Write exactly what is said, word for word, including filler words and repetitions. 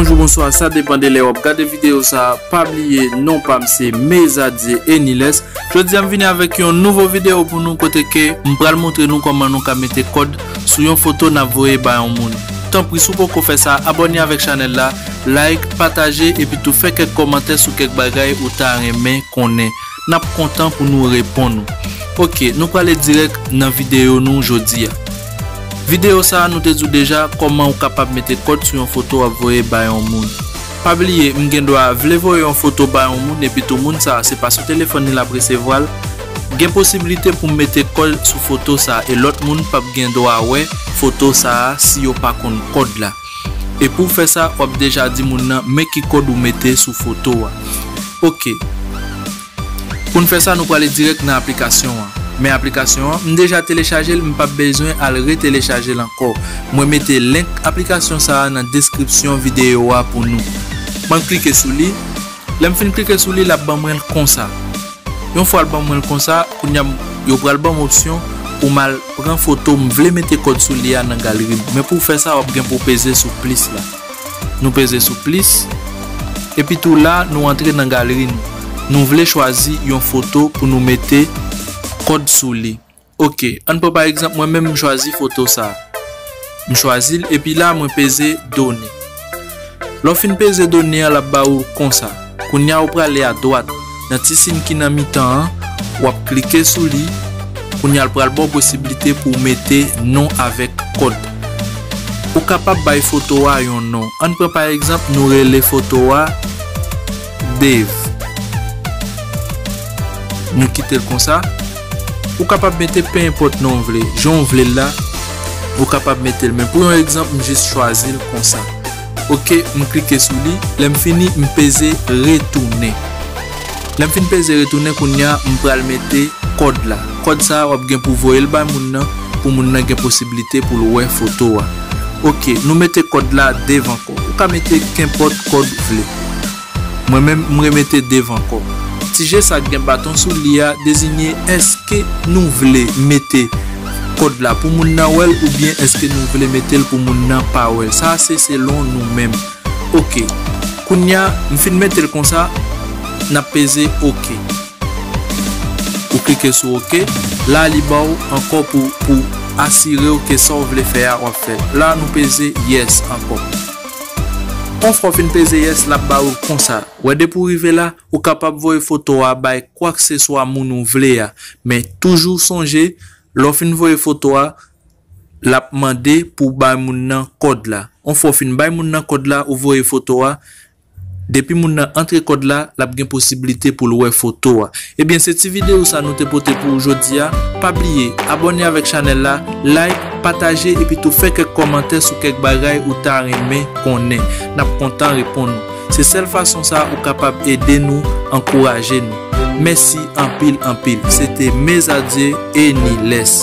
Bonjou, bonswa, sa depann de lè w ap gade videyo sa a. Pa bliye, non pa m se Mezadye Eniles. Jodi a m vini avèk yon nouvo videyo pou nou, kote ke m pral montre nou kòman nou ka mete kòd sou yon foto n ap voye bay yon moun. Tanpri, si w poko fè sa, abòne avèk chanèl la, like, pataje, epi tou fè kèk kòmantè sou kèk bagay ou ta renmen konnen. N ap kontan pou nou reponn ou. Oke, nou prale dirèk nan videyo nou jodi a. Videyo sa a, nou te di w deja kòman ou kapab mete kòd sou yon foto w ap voye bay yon moun. Pa bliye, m gen dwa vle voye yon foto bay yon moun, epi tou moun sa a, se pa sou telefòn li l ap resevwa l. Gen posiblite pou m mete kòd sou foto sa a, e lòt moun p ap gen dwa wè foto sa a si yo pa konn kòd la. E pou w fè sa, w ap deja di moun nan men ki kòd ou mete sou foto a. Oke. Pou n fè sa, nou prale dirèk nan aplikasyon an. Men aplikasyon an, m deja telechaje l, m p ap bezwen al retelechaje l ankò. Mwen mete link aplikasyon sa a nan deskripsyon videyo a pou nou. Mwen klike sou li. Lè m fin klike sou li, l ap ban mwen l konsa. Yon fwa l ban mwen l konsa, kounye a m, yo pral ban m opsyon pou m al pran foto m vle mete kòd sou li a nan galeri m. Men pou w fè sa, w ap gen pou w peze sou plis la. Nou peze sou plis. Epi tou la, nou antre nan galeri nou. Nou vle chwazi yon foto pou nou mete kòd sou li. Oke, ann pran pa egzanp, mwen menm m chwazi foto sa a. M chwazi l, epi la, mwen peze done. Lè w fin peze done a, l ap ba ou konsa. Kounye a, ou prale adwat. Nan ti siy ki nan mitan an, w ap klike sou li. Kounye a, l pral ba w posiblite pou w mete non avèk kòd. Ou kapab bay foto a yon non. Ann pran pa egzanp, nou rele foto a Dave. Nou kite l konsa. Ou kapab mete pe enpòt non w vle. Jan w vle l la, ou kapab mete l. Men pou yon egzanp, m jis chwazi l konsa. Oke, m klike sou li. Lè m fini, m peze retounen. Lè m fin peze retounen, kounye a, m pral mete kòd la. Kòd sa a, w ap gen pou voye l bay moun nan, pou moun nan gen posiblite pou l wè foto a. Oke, nou mete kòd la Dave ankò. Ou ka mete kenpòt kòd ou vle. Mwen menm, m remete Dave ankò. Ti je sa k gen baton sou li a deziyen èske nou vle mete kòd la pou moun nan wè l oubyen èske nou vle mete l pou moun nan pa wè l. Sa a se selon nou menm. Oke. Kounye a, m fin mete l konsa, n ap peze oke. Ou klike sou oke. La, li ba w ankò pou, pou asire w ke sa w vle fè a, w ap fè l. La, nou peze yes ankò. Yon fwa w fin peze yes, l ap ba w konsa. Wè, depi w rive la, ou kapab voye foto a bay kwakseswa moun ou vle a. Men toujou sonje, lè w fin voye foto a, l ap mande pou w bay moun nan kòd la. Yon fwa w fin bay moun nan kòd la, ou voye foto a, depi moun nan antre kòd la, l ap gen posiblite pou l wè foto a. Ebyen, se ti videyo sa nou te pote pou ou jodi a. Pa bliye, abòne avèk chanèl la, like, pataje, epi tou fè kèk kòmantè sou kèk bagay ou ta renmen konnen. N ap kontan reponn ou. Se sèl fason sa ou kapab ede nou, ankouraje nou. Mèsi anpil, anpil. Se te Mezadye Eniles.